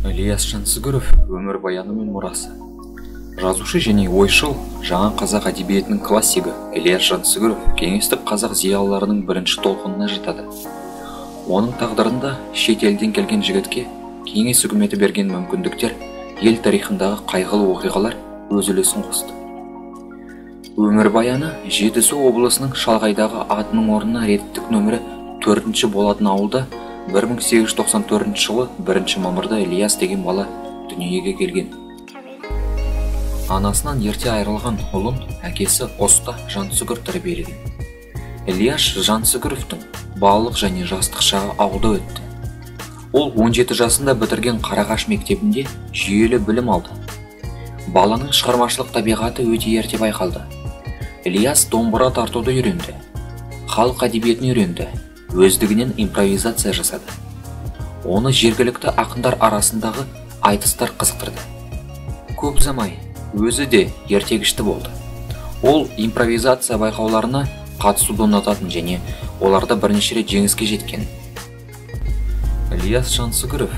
Ілияс Жансүгіров өмірбаяны мен мұрасы. Жазушы және ойшыл, жаңа қазақ әдебиетінің классигі Ілияс Жансүгіров кеңестік қазақ зиялыларының бірінші толқынына жатады. Оның тағдырында шет елден келген жігітке кеңес үкіметі берген мүмкіндіктер, ел тарихындағы қайғылы оқиғалар өз үлесін қосты. Өмірбаяны Жетісу облысының шалғайдағы атының орнына реттік нөмірі 4-ші болатын ауылда 1894 жылы 1 мамырда Ілияс деген бала дүниеге келген. Анасынан ерте айырылған ұлын әкесі Оста Жансүгір тәрбиелеген. Ілияс Жансүгіровтің балалық және жастық шағы ауылда өтті. Ол 17 жасында бітірген Қарағаш мектебінде жүйелі білім алды. Баланың шығармашылық табиғаты өте ерте байқалды. Ілияс домбыра тартуды үйренді, халық әдебиетін үйренді, өздігінен импровизация жасады. Оны жергілікті ақындар арасындағы айтыстар қызықтырды. Көп ұзамай өзі де ертегішті болды. Ол импровизация байқауларына қатысуды ұнататын және оларда бірнеше рет жеңіске жеткен. Ілияс Жансүгіров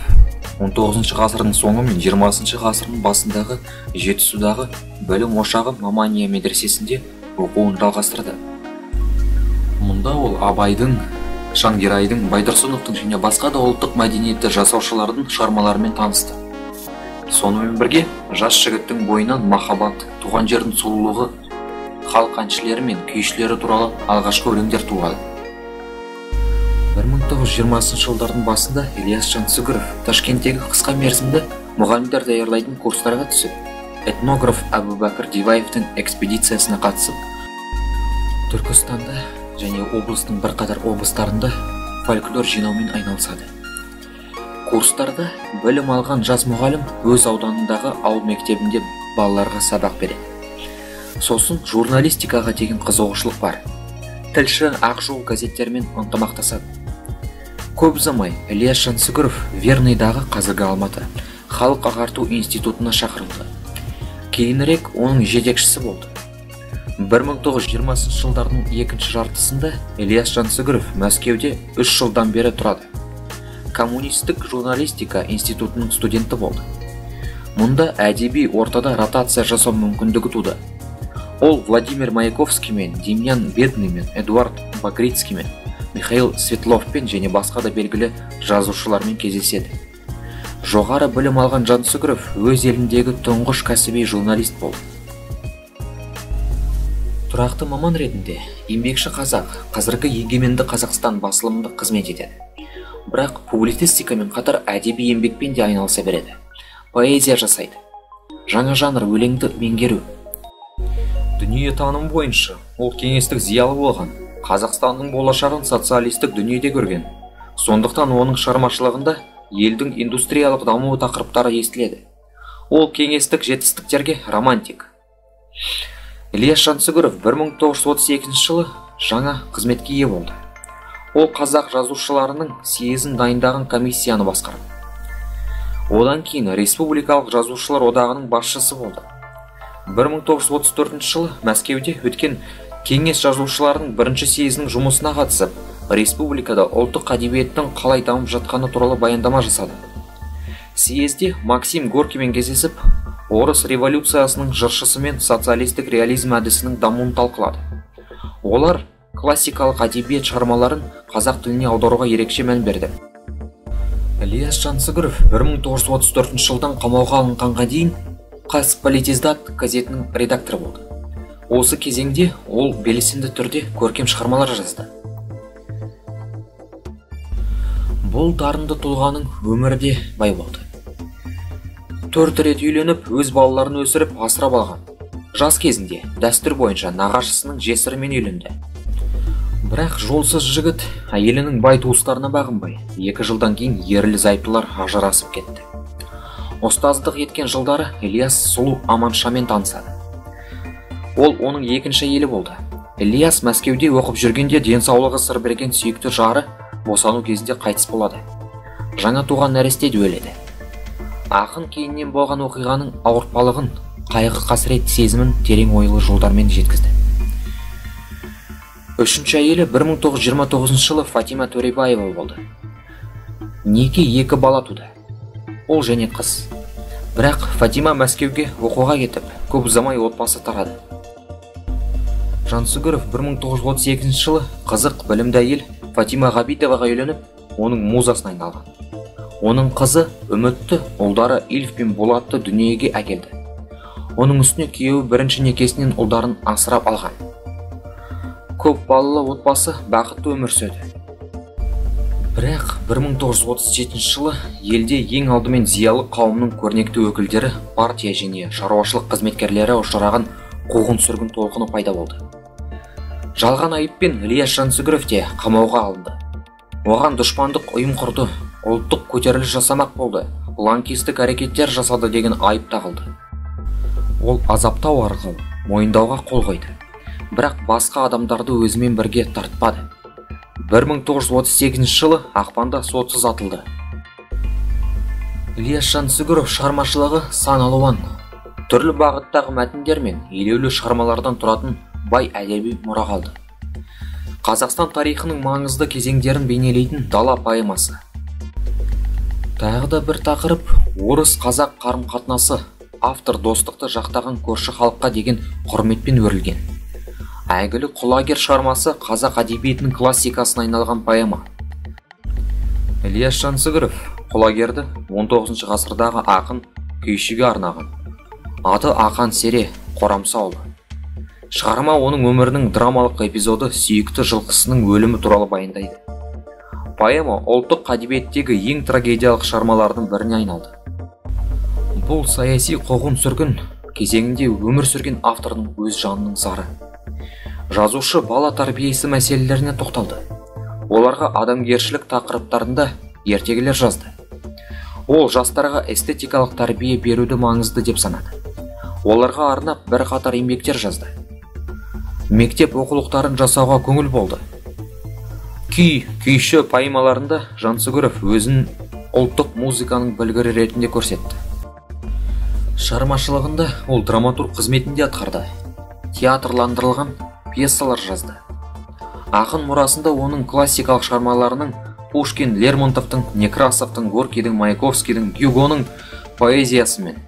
19 ғасырдың соңы мен 20 ғасырдың басындағы Жетісудағы білім ошағы Мамания медресесінде оқуын жалғастырды. Мұнда ол Абайдың, Шангирайдың, Байтұрсыновтың және басқа да ұлттық мәдениетті жасаушылардың шығармаларымен танысты. Сонымен бірге жас жігіттің бойынан махаббат, туған жердің сұлулығы, халық әншілері мен күйшілері туралы алғашқы өлеңдер туады. 1920 жылдардың басында Ілияс Жансүгіров Ташкенттегі қысқа мерзімді мұғалімдер даярлайтын курстарға түсіп, этнограф Әбубәкір Диваевтың экспедициясына қатысып, Түркістанда және облыстың бірқатар облыстарында фольклор жинаумен айналысады. Курстарда білім алған жас мұғалім өз ауданындағы ауыл мектебінде балаларға сабақ береді. Сосын журналистикаға деген қызығушылық бар. Тілші, Ақжол газеттерімен ынтымақтасады. Көп ұзамай Ілияс Жансүгіров Верныйдағы, қазіргі Алматы, халық ағарту институтына шақырылды. Кейінірек оның жетекшісі болды. 1920 жылдардың екінші жартысында Ілияс Жансүгіров Мәскеуде 3 жылдан бері тұрады. Коммунистік журналистика институтының студенті болды. Мұнда әдеби ортада ротация жасау мүмкіндігі туды. Ол Владимир Маяковскиймен, Демьян Бедныймен, Эдуард Багрицкиймен, Михаил Светловпен және басқа да белгілі жазушылармен кездеседі. Жоғары білім алған Жансүгіров өз еліндегі тұңғыш кәсіби журналист болды. Тұрақты маман ретінде Еңбекші қазақ, қазіргі Егеменді Қазақстан басылымында қызмет етеді. Бірақ публицистикамен қатар әдеби еңбекпен де айналыса береді. Поэзия жасайды. Жаңа жанр өлеңді меңгеру. Дүниетанымы бойынша ол кеңестік зиялы болған, Қазақстанның болашағын социалистік дүниеде көрген. Сондықтан оның шығармашылығында елдің индустриялық дамуы тақырыптары естіледі. Ол кеңестік жетістіктерге романтик. Ілияс Жансүгіров 1932 жылы жаңа қызметке ие болды. Ол қазақ жазушыларының съезін дайындаған комиссияны басқарды. Одан кейін Республикалық жазушылар одағының басшысы болды. 1934 жылы Мәскеуде өткен кеңес жазушыларының бірінші съезінің жұмысына қатысып, республикада ұлттық әдебиеттің қалай дамып жатқаны туралы баяндама жасады. Съезде Максим Горькиймен кездесіп, орыс революциясының жыршысымен социалистік реализм әдісінің дамуын талқылады. Олар классикалық әдебиет шығармаларын қазақ тіліне аударуға ерекше мән берді. Ілияс Жансүгіров 1934 жылдан қамауға алынғанға дейін Қазполитиздат газетінің редакторы болды. Осы кезеңде ол белсенді түрде көркем шығармалар жазды. Бұл дарынды тұлғаның өмірі де бай болды. 4 рет үйленіп, өз балаларын өсіріп, асырап алған. Жас кезінде дәстүр бойынша нағашысының жесірімен үйленді. Бірақ жолсыз жігіт әйелінің бай туыстарына бағынбай, 2 жылдан кейін ерлі-зайыптылар ажырасып кетті. Ұстаздық еткен жылдары Ілияс сұлу Аманшамен танысады. Ол оның екінші әйелі болды. Ілияс Мәскеуде оқып жүргенде денсаулығы сыр берген сүйікті жары босану кезінде қайтыс болады. Жаңа туған нәресте де өледі. Ақын кейіннен болған оқиғаның ауыртпалығын, қайғы-қасірет сезімін терең ойлы жолдармен жеткізді. Үшінші әйелі 1929 жылы Фатима Төребаева болды. Неке 2 бала туды. ұл және қыз. Бірақ Фатима Мәскеуге оқуға кетіп, көп ұзамай отбасы тарады. Жансүгіров 1932 жылы қызық білімді әйел Фатима Ғабитоваға үйленіп, оның музасына айналған. Оның қызы Үмітті, ұлдары Ильф пен Болатты дүниеге әкелді. Оның үстіне күйеуі бірінші некесінен ұлдарын асырап алған. Көп балалы отбасы бақытты өмір сүрді. Бірақ 1937 жылы елде ең алдымен зиялы қауымның көрнекті өкілдері, партия және шаруашылық қызметкерлері ұшыраған қуғын-сүргін толқыны пайда болды. Жалған айыппен Ілияс Жансүгіров те қамауға алынды. Оған дұшпандық ұйым құрды, ұлттық көтеріліс жасамақ болды, лаңкестік әрекеттер жасады деген айып тағылды. Ол азаптау арқылы мойындауға қол қойды. Бірақ басқа адамдарды өзімен бірге тартпады. 1938 жылы ақпанда сотсыз атылды. Ілияс Жансүгіров шығармашылығы сан алуан, түрлі бағыттағы мәтіндер мен елеулі шығармалардан тұратын бай әдеби мұра қалды. Қазақстан тарихының маңызды кезеңдерін бейнелейтін Дала поэмасы. Тағы да бір тақырып орыс-қазақ қарым-қатынасы. Автор достықты жақтаған көрші халыққа деген құрметпен өрілген. Әйгілі Құлагер шығармасы қазақ әдебиетінің классикасына айналған поэма. Ілияс Жансүгіров Құлагерді 19 ғасырдағы ақын күйшіге арнаған. Аты Ақан Сере Қорамсаұлы. Шығарма оның өмірінің драмалық эпизоды сүйікті жылқысының өлімі туралы баяндайды. Поэма ұлттық әдебиеттегі ең трагедиялық шығармалардың біріне айналды. Бұл саяси қуғын-сүргін кезеңінде өмір сүрген автордың өз жанының зары. Жазушы бала тәрбиесі мәселелеріне тоқталды. Оларға адамгершілік тақырыптарында ертегілер жазды. Ол жастарға эстетикалық тәрбие беруді маңызды деп санады. Оларға арнап бірқатар еңбектер жазды. Мектеп оқулықтарын жасауға көңіл болды. Күй, күйші поэмаларында Жансүгіров өзін ұлттық музыканың білгірі ретінде көрсетті. Шығармашылығында ол драматург қызметінде атқарды. Театрландырылған пьесалар жазды. Ақын мұрасында оның классикалық шығармаларының Пушкин, Лермонтовтың, Некрасовтың, Горькийдің, Маяковскийдің, Гюгоның поэзиясы мен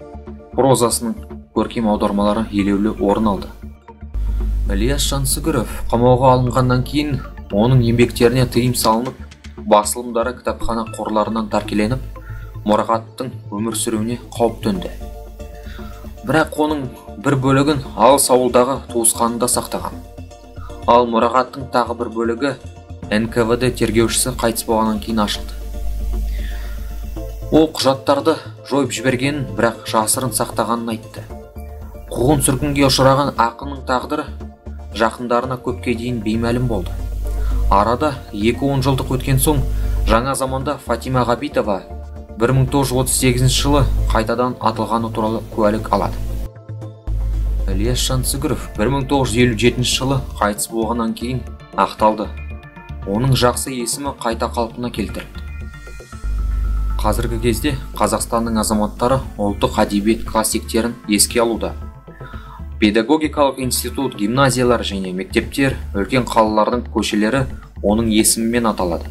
прозасының көркем аудармалары елеулі орын алды. Ілияс Жансүгіров қамауға алынғаннан кейін оның еңбектеріне тыйым салынып, басылымдары кітапхана қорларынан тәркіленіп, мұрағаттың өмір сүруіне қауіп төнді. Бірақ оның бір бөлігін алыс ауылдағы туысқанында сақтаған. Ал мұрағаттың тағы бір бөлігі НКВД тергеушісі қайтыс болғаннан кейін ашылды. Ол құжаттарды жойып жібергенін, бірақ жасырын сақтағанын айтты. Қуғын-сүргінге ұшыраған ақынның тағдыры жақындарына көпке дейін беймәлім болды. Арада 2 онжылдық өткен соң жаңа заманда Фатима Ғабитова 1938 жылы қайтадан атылғаны туралы куәлік алады. Ілияс Жансүгіров 1957 жылы қайтыс болғаннан кейін ақталды. Оның жақсы есімі қайта қалпына келтірілді. Қазіргі кезде Қазақстанның азаматтары ұлттық әдебиет классиктерін еске алуда. Педагогикалық институт, гимназиялар және мектептер, үлкен қалалардың көшелері оның есімімен аталады.